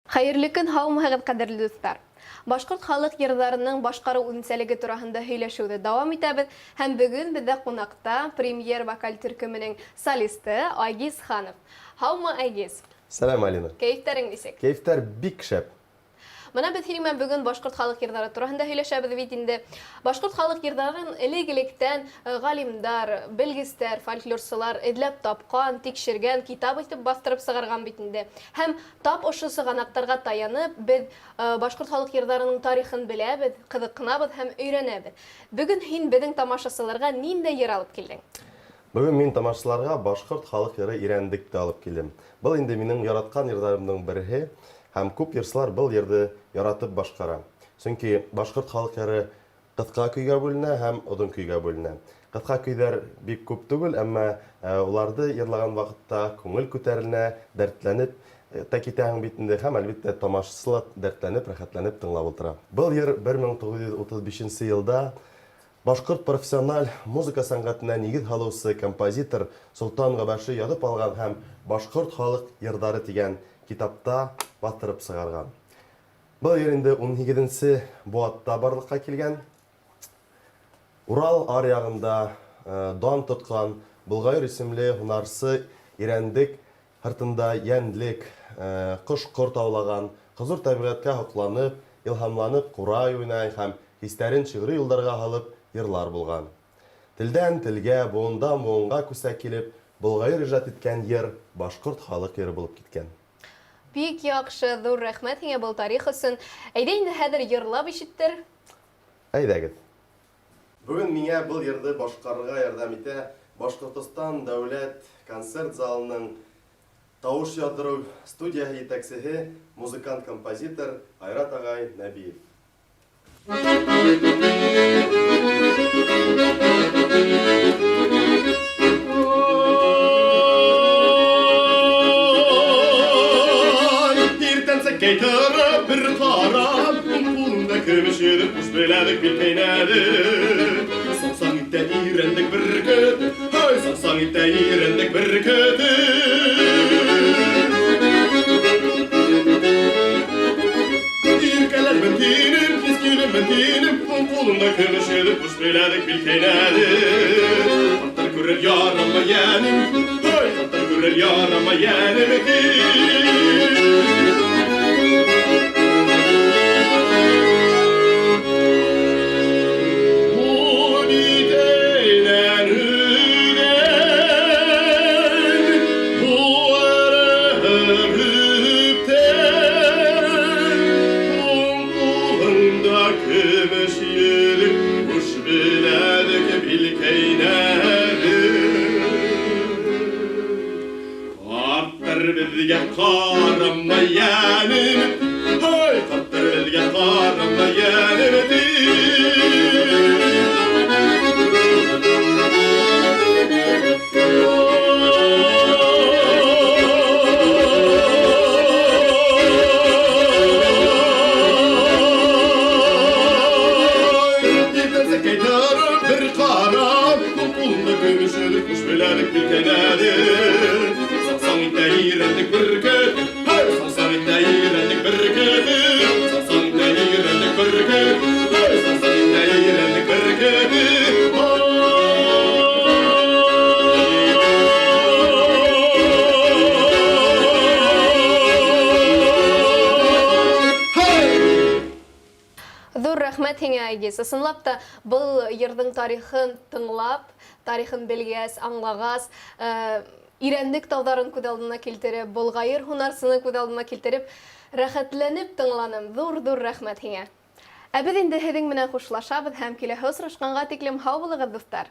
Хәерле көн, һаумыһыгыҙ, ҡәҙерле дуҫтар! Башҡорт халыҡ йырҙарының башҡарыу үҙенсәлеге тураһында һөйләшеүҙе дауам итәбеҙ һәм бөгөн беҙҙә ҡунаҡта Премьер вокаль төркөмөнең солисты Айгиз Ханов. Һаумы, Айгиз! Сәлам, Алина! Кәйефтәрең нисек? Кәйефтәр бик шәп! Мына беҙ һинең менән бөгөн башҡорт халыҡ йырҙары тураһында һөйләшәбеҙ бит инде. Башҡорт халыҡ йырҙарын элек-электән э, галимдар, белгестәр, фольклорсылар эҙләп тапҡан, тикшергән, китап итеп баҫтырып сығарған бит инде. Һәм тап ошо сығанаҡтарға таянып, беҙ э, башҡорт халыҡ йырҙарының тарихын беләбеҙ, ҡыҙыҡһынабыҙ һәм өйрәнәбеҙ. Бөгөн һин беҙҙең тамашасыларға ниндәй йыр алып килдең? Бөгөн мин тамашасыларға башҡорт халыҡ йыры Ирәндекте алып килдем. Был инде минең яратҡан йырҙарымдың береһе һәм күп йырсылар был йырҙы яратып башҡара. Сөнки башҡорт халыҡ йыры ҡыҫҡа көйгә бүленә һәм оҙон көйгә бүленә. Ҡыҫҡа көйҙәр бик күп түгел, әмма уларҙы йырлаған ваҡытта күңел күтәрелә, дәртләнеп тә китәһең бит инде һәм, әлбиттә, тамашасы ла дәртләнеп, рәхәтләнеп тыңлап ултыра. Был йыр 1935 нче елда Башкорт профессиональ музыка сәнгатенә нигеҙ һалыусы композитор Солтан Габәши яҙып алған һәм Башкорт халык йырҙары тигән китапта баҫтырып сығарған. Был йыр инде унһигеҙенсе быуатта барлыҡҡа килгән. Урал аръягында дан тоткан Болгаер исемле һунарсы Ирәндек Һыртында йәнлек, кош-корт аулаган, хозур табигатькә һокланып, илһамланып курай уйнай һәм хистәрен шигъри юлдарга һалып йырлар булган. Телдән телгә, буындан буынга күсә килеп, Болгаер иҗат иткән йыр башкорт халык йыры булып киткән. Бик яхшы, зур рәхмәт һиңә был тарих өчен. Әйдә инде хәзер йырлап ишеттер. Әйдәгез. Бүген миңа был йырды башкарырга ярдәм итә Башкортостан дәүләт концерт залының тавыш яздыру студияһе җитәксеһе, музыкант-композитор Айрат агай Нәбиев. Иртәнсәккәй торып бер карап, Кулында көмеш йөзек, куш беләдек, бил кәйнәдек. Саусаң итә ирәндек бөркет, Һай, саусаң итә ирәндек бөркет. Иркәләрмен тинем, кискилемен тинем, Уң кулымда көмеш йөзек, куш беләдек, бил кәйнәдек. Карттар күрер ярама йәнем, Һай, карттар күрер ярама йәнем, Карттар беҙгә ҡарама йәнем, Һай, карттар беҙгә ҡарама йәнем, Бер ҡарап, ҡулында көмөш йөҙөк, ҡуш беләҙек, билкәнәҙек. Саҡсаң итә ирәндек бөркөт, һай, саҡсаң итә ирәндек бөркөт, саҡсаң итә ирәндек бөркөт, һай, саҡсаң итә ирәндек бөркөт. Ҙур рәхмәт һиңә, Айгиз. Ысынлап та, был йырҙың тарихын тыңлап, тарихын белгәс, аңлағас, Ирәндек тауҙарын күҙ алдына килтереп, Болғайыр һунарсыны күҙ алдына килтереп, рәхәтләнеп тыңланым. Ҙур-ҙур рәхмәт һиңә. Ә беҙ инде һеҙҙең менән хушлашабыҙ һәм киләһе осрашҡанға тиклем һау булығыҙ, дуҫтар!